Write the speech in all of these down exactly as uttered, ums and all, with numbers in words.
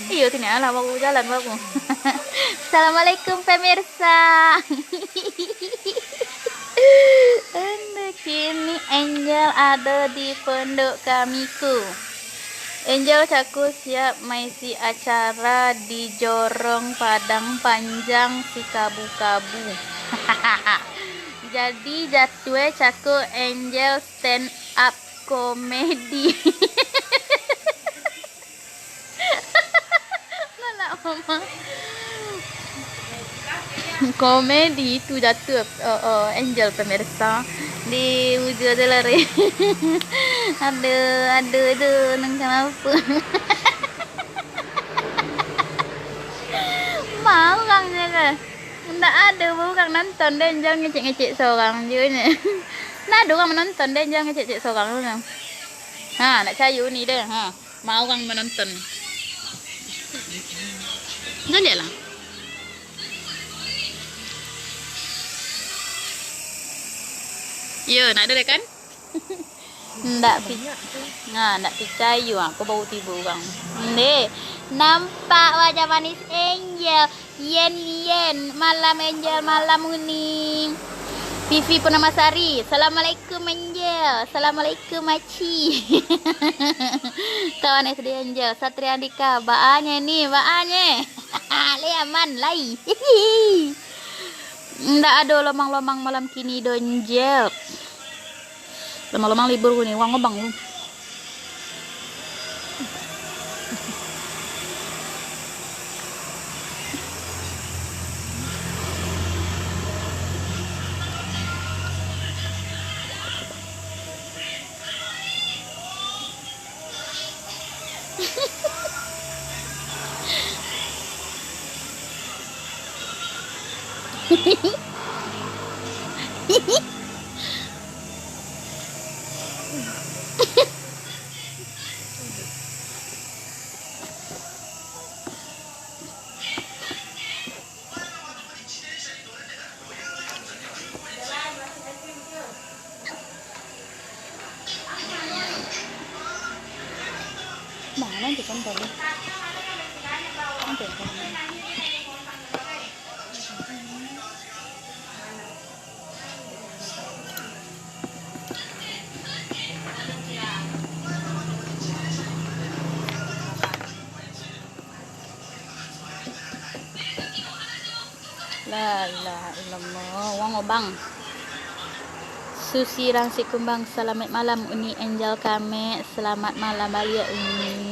Iyo, tini alah baru jalan baru. Assalamualaikum pemirsa. Ende kini Angel ado di pondok kamiku. Angel cako siap maisi acara di jorong Padang Panjang Sikabu-kabu. Jadi jatuah cako Angel stand up comedy. Lah, lah, mama. Komedi tu jatuah, oh, oh, Angel pemirsa. Di ujung tu lari. Aduh, aduh, aduh, nang kanapa? Mau urang je ke? Ndak ado urang nonton deh, Angel ngecek-ngecek sorang je nyo. Ndak ado urang manonton deh, Angel ngecek-ngecek sorang tu. Ha, ndak cayo ni deh, ha. Mau urang manonton. Dah lihat lah. Yo, nak ada kan? Ndak pi-, nah, ndak picayo, aku baru tibo urang. Ndeh, nampak wajah manis Angel. Yen, yen, malam Angel, malam Uni. Vivi Purnamasari, "Assalamualaikum Angel." "Assalamualaikum Aci." Kawan S D Angel, Satria Andika, "Baanyo ni, baanyo." Lai aman, lai. Ndak ado lomang-lomang malam kini do, Angel. Lomang-lomang libur ko ni, urang ngobang tu. Mana tu kan tadi? Ada kan? La ilaha illallah, wong obang. Susi Rangsik Kumbang, "Salamaik malam, Uni Angel Kamek." Selamat malam baliak, Uni.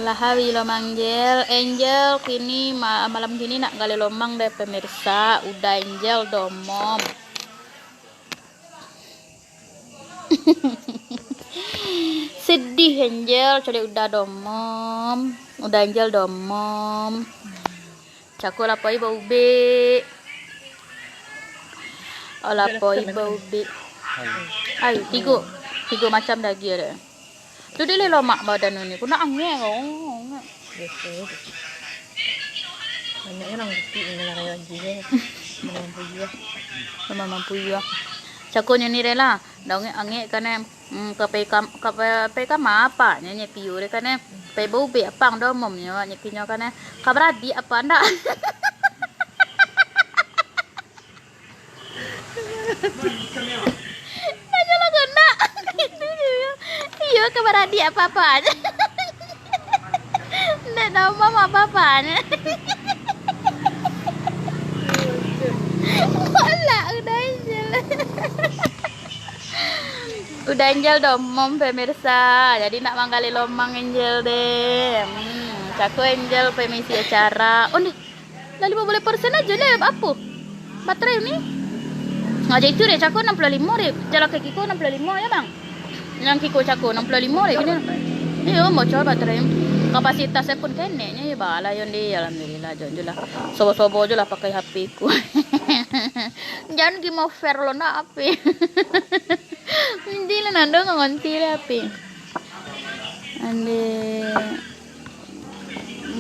Lah hawi lomang, Angel. Angel kini ma-, malam kini ndak galeh lomang deh, pemirsa. Udah Angel domom. Sedih Angel, caliak udah domom. Udah Angel domom. Cako lapoi baubek. Oh, lapoi baubek. Ayo, tigo. Tigo macam daging ada. Tu dia lamak badan ni. Ku nak angek kau. Biaso. Banyaknyo urang rutik ni lah, rayo aji je. Mampu jua. Mampu jua. Cakonyo ni rela. Dah angek-angek kan, eh. Hmm, ka pai kam-, ka pai, pai kama apak nyo, nyo piyo deh kan, eh. Pai baubek apang domom nyo, nyo pinyo kan, eh. Ka baradik apa ndak? Tanyolah kau nak. Itu je. Iyo, ka baradik apa-apa aja. Ndak tahu mama apa-apa aja. Kolak udah Angel. Udah Angel domom, pemirsa. Jadi nak manggali lomang Angel deh. Hmm, cako Angel pemisi acara. Oh, ni. Lalu limo baleh persen aja lah, apo? Baterai ni. Aja itu deh, cako enam puluh lima deh. Jalan kaki ko enam puluh lima ya, Bang? Yang kiko cako enam puluh lima deh, kini. Iyo, bocor baterai. Kapasitasnya pun keneknya ya, bala yang deh. Alhamdulillah, jangan je lah. Sobo-sobo je lah pakai H P ku. Jangan game over lo nak H P. Nanti lah nando ngonti lah H P. Ande.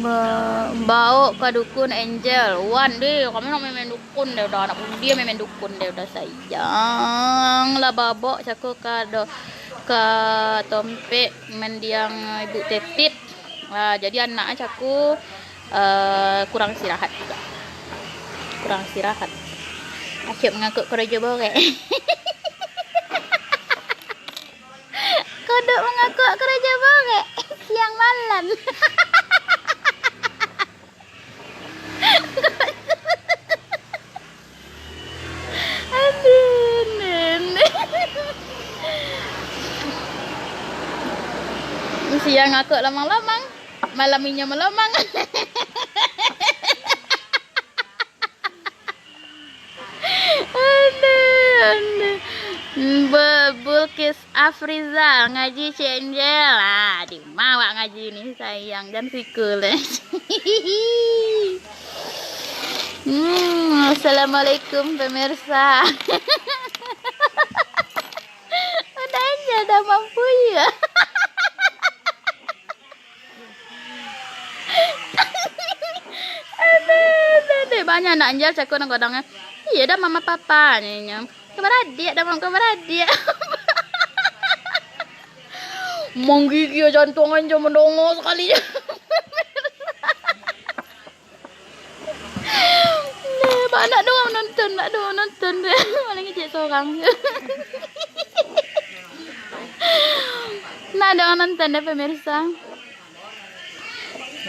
Ba-, baok ka dukun Angel. Wan deh, kami nak main-main dukun deh udah. Anak pundia main-main dukun deh udah, sayang. Lah babok cako ka do-, Ka tompek mandiang ibu tetit. Ah, jadi anak cako, eh, kurang istirahat juga. Kurang istirahat. Acok mangakuk karajo borek. Kodok mangakuk karajo borek. Siang malam. Aduh, nenek. Siang akok lomang-lomang, malam inyo malomang. Aduh, aduh. Be-, Bulkis Afrizal ngaji Cik Angel. Ah, di ma awak ngaji ni, sayang, jan siko lah. Hmm, assalamualaikum, pemirsa. Udah aja, dah mampu ya. Aduh, aduh, aduh. Banyak nak Angel cako nang godang, eh. Iya dah mama papa nyo. Kabar adiak dah, mam, kabar adiak. Manggigil jantuang Angel mandongo sakali. Nah, banyak doh nonton, banyak doh nonton. Malah ngecek sorang. Nah, doh nonton deh, pemirsa.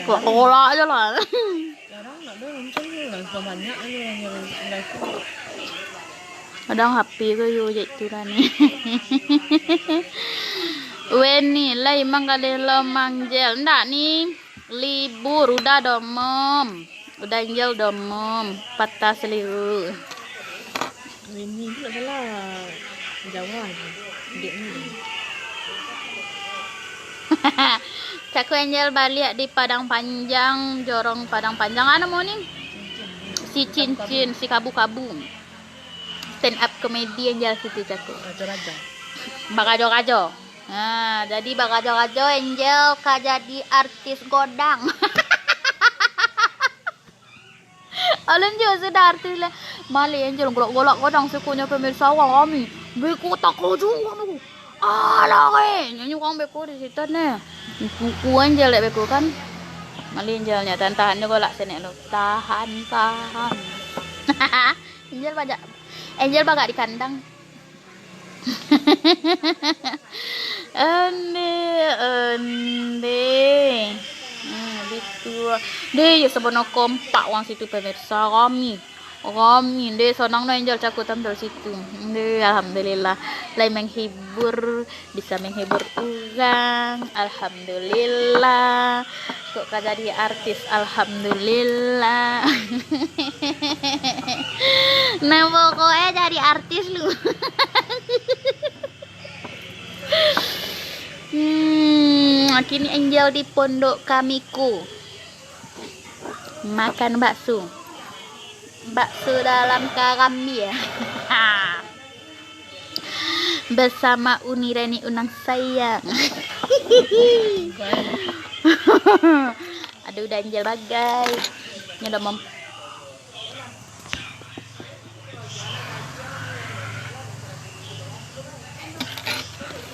Kolak-kolak aja lah. Sekarang nak ada muncul ni lah, sudah banyak ni yang, yang live tu. Kadang H P ko yo cek tu lah ni. Weni, lai manggaleh lomang Angel. Ndak ni, libur, udah domom. Udah Angel domom, patah seliru. Ini tu tak salah. Jawa je. Dek ni. Cako Angel baliak di Padang Panjang, jorong Padang Panjang. Anu mau ni? Si Cincin, si Kabu-Kabu. Stand up comedy Angel situ cako. Raja-raja. Barajo-rajo. Ha, jadi barajo-rajo Angel ka jadi artis godang. Alun juo sudah artis lah. Maleh Angel golak-golak godang, sukonyo pemirsa awak rami. Beko takajuik tu. Alah, eh, nyanyi urang beko di situ neh. Kuku Angel dek beko kan. Maleh Angel nyo tahan-tahan juo golak senek lo. Tahan, tahan. Angel bajak, Angel bagak di kandang. Ende, ende. Hmm, bitu. Deh, yo sabana kompak wang situ, pemirsa. Rami. Rami. Deh, sanang no Angel cako tampil situ. Deh, alhamdulillah. Lai menghibur, bisa menghibur urang. Alhamdulillah. Kok ka jadi artis, alhamdulillah. Nah, pokoknya jadi artis lu. Hmm, kini Angel di pondok kami ku. Makan bakso. Bakso dalam karambia. Bersama Uni Reni Unang sayang. Aduh, udah Angel bagai. Nyo udah mem-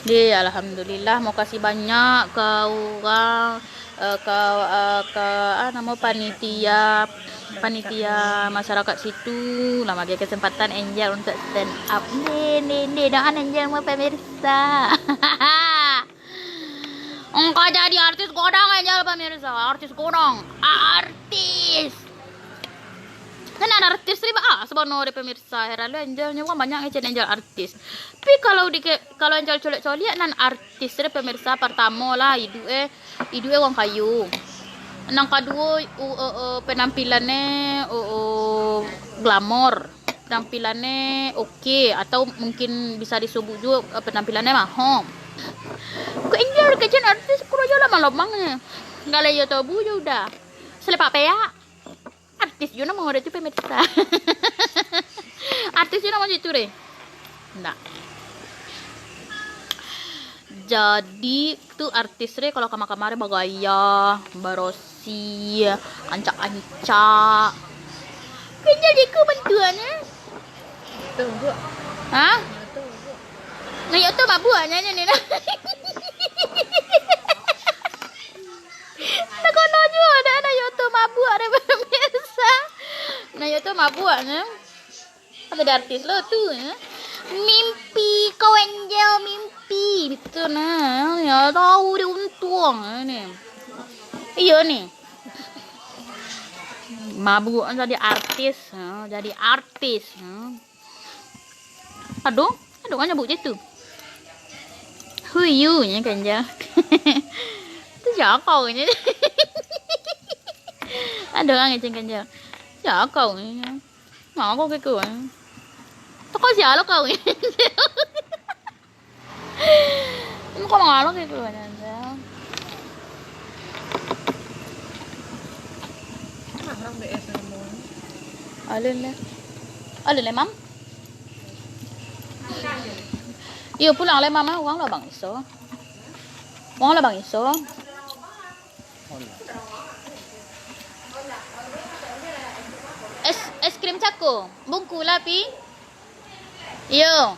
Deh, alhamdulillah, makasih banyak ka urang, eh, ka, eh, ka, ah, namo panitia, panitia masyarakat situ lah magi kesempatan Angel untuk stand up. Deh, deh, deh, doakan Angel mau pemirsa. Engkau jadi artis godang Angel, pemirsa, artis godang, artis. Kan ada artis riba ah sabana deh pemirsa, heran lu Angel nyo kan banyak ngecen Angel artis. Tapi kalau di kalau Angel coliak-coliak nan artis deh pemirsa, pertamo lah iduik eh, iduik eh wong kayu. Nang kaduo u, u, u, penampilan eh u, u, glamor. Penampilan eh oke atau mungkin bisa disebut juga eh, penampilan eh maho. Kok Angel kecen artis kuro jo lamang-lamang eh. Kalau yo tobu yo udah. Selepak peak. Artis juo namo urang tu, pemirsa. Artis juo namo itu deh. Ndak. Jadi tu artis deh kalau kamar-kamar bagaya, barosi, ancak-ancak. Kan jadi ku bantuan eh. Tunggu. Hah? Tunggu. Nah, yo tu mabuak nyanyi ni nah. Takono juo dah, nah, yo tu mabuak dah, pemirsa. Nah, yo tu mabuak nyo. Kan jadi artis lo tu, ya. Mimpi kau, Angel, mimpi. Betul nah. Ya, tahu dia untung ni. Iyo ni. Mabuk jadi artis, ha, jadi artis, ha. Aduh, aduh kan nyebut je tu. Who you nya kan je. Tu siapa nya? Aduh kan ngeceng kan je. Siapa nya? Mangko kiko, eh. Toko sia lo kau, eh. Kok mangko kiko, eh. Alun lah. Alun lah, Mam. Iyo, pulang lah, Mam. Urang lah bang iso. Urang lah bang iso. Es, es krim cako, bungku lah, Pi. Iyo.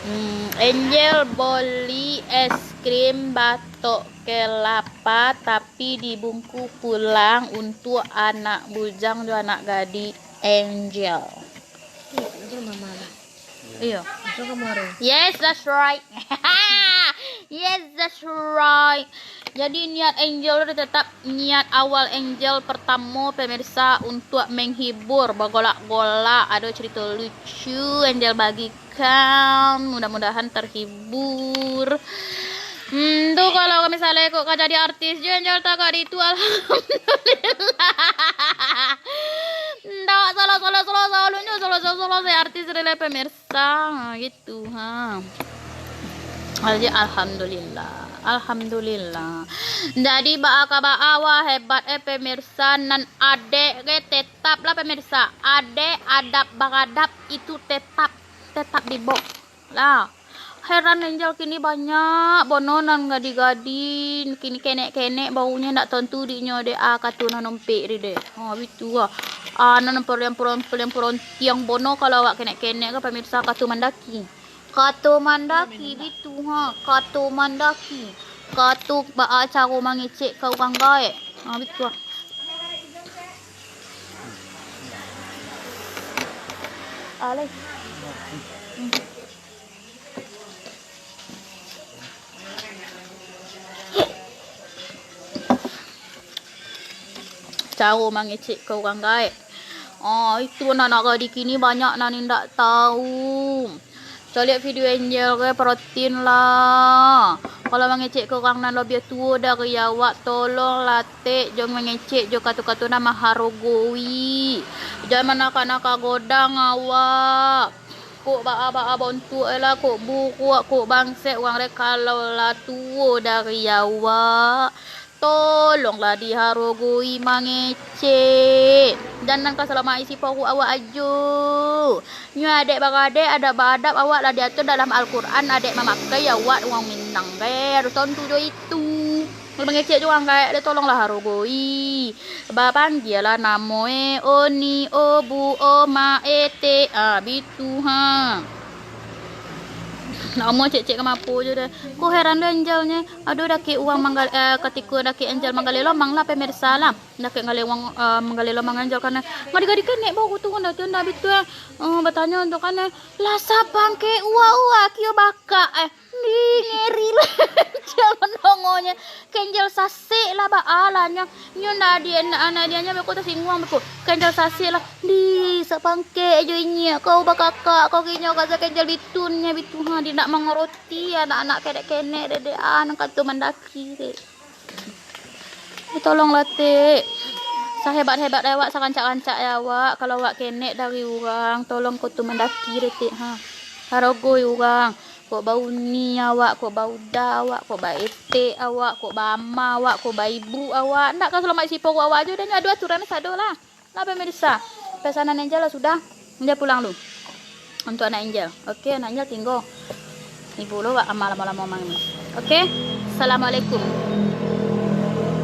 Hmm, Angel boli es krim batok kelapa, tapi dibungku pulang untuak anak bujang jo anak gadih Angel. Iyo. Yes, that's right. Yes, that's right. Jadi niat Angel tu tetap niat awal Angel pertamo, pemirsa, untuak menghibur, bagolak-golak, ado cerito lucu Angel bagikan. Mudah-mudahan terhibur. Hmm, tu kalau misalnya kok ka jadi artis je, Angel tagak di itu, alhamdulillah. Ndak salah-salah, salah-salah, alunyo salah-salah, salah-salah, saya artis rilek, pemirsa. Sa-, gitu, ha. Jadi, alhamdulillah. Alhamdulillah. Jadi, baa ka baa, wah, hebat, eh, pemirsa, nan adek, ge, tetap lah, pemirsa. Adek, adab baradab itu tetap, tetap dibok lah. Heran Angel kini banyak bana nan gadih-gadih, kini kenek-kenek, barunyo ndak tantu dinyo dek, ah, kato nan ompek ri dek. Ha, bitu ah. Ah, nan perontiang-perontiang bana kalau awak kenek-kenek ka, pemirsa, kato mandaki. Kato mandaki bitu, ha, kato mandaki. Kato baa caro mangecek ka urang gaek. Ha, bitu ah. Alai. Caro mangecek ka urang gaek. Ah, itu anak-anak gadih kini banyak nan indak tahu. Caliak video Angel ke, paratin lah. Kalau mangecek ka urang nan labiah tuo dari awak, tolong lah tek, jan mangecek jo kato-kato nan maharogoi. Jan manaka-naka godang awak. Kok baa-baa bontuak lah, kok buruak, kok bangsek urang dek, kalau lah tuo dari awak, tolonglah diharogoi mangecek. Jan nan ka salamaik isi paruik awak ajo. Nyo adek baradek, adab baadab, awak lah diatur dalam Al-Quran, adek mamakai awak urang Minang, ge, harus tantu jo itu. Kalau mangecek jo urang gaek, deh, tolonglah harogoi. Bapanggialah namo e, Oni, Obu, Oma, Etek. Ah, bitu, ha. Namo cek-cek ka mapo jo deh. Ko heran deh Angel nye. Aduh, dakek urang manggal-, eh, katiko dakek Angel manggaleh lomang lah, pemirsa lah. Dakek manggaleh urang, eh, manggaleh lomang Angel karano gadih-gadih kenek baru tu, ndak, ndak bitu, eh. Eh, batanyo tu kan, eh, lah sapangkek uwa-uwa kio bakak, eh. Di ngeri lah. Jan mandongonyo. Angel sasek lah baa lah nyo. Nyo ndak di anak, anak dianyo beko tasingguang beko. Angel sasek lah. Di sapangkek jo inyiak kau bakakak kau kinyo kasa Angel bitunyo bitu ha, di ndak mangaroti anak-anak kenek-kenek dek, dek ah, nan kato mandaki dek. Eh, tolonglah, Tek. Sahebat-hebat awak, sarancak-rancak awak, kalau awak kenek dari urang, tolong ko tu mandaki deh, Tek, ha. Harogoi urang. Kok bauni awak, kok bauda awak, kok baetek awak, kok baama awak, kok baibu awak. Ndak ka salamaik isi paruik awak ajo, dan ado aturan sado lah. Nah, pemirsa, pesanan Angel lah sudah. Angel pulang lu. Untuk anak Angel. Oke, anak Angel tinggal. Ibu lo wak ama lamo-lamo mang ni. Oke. Assalamualaikum.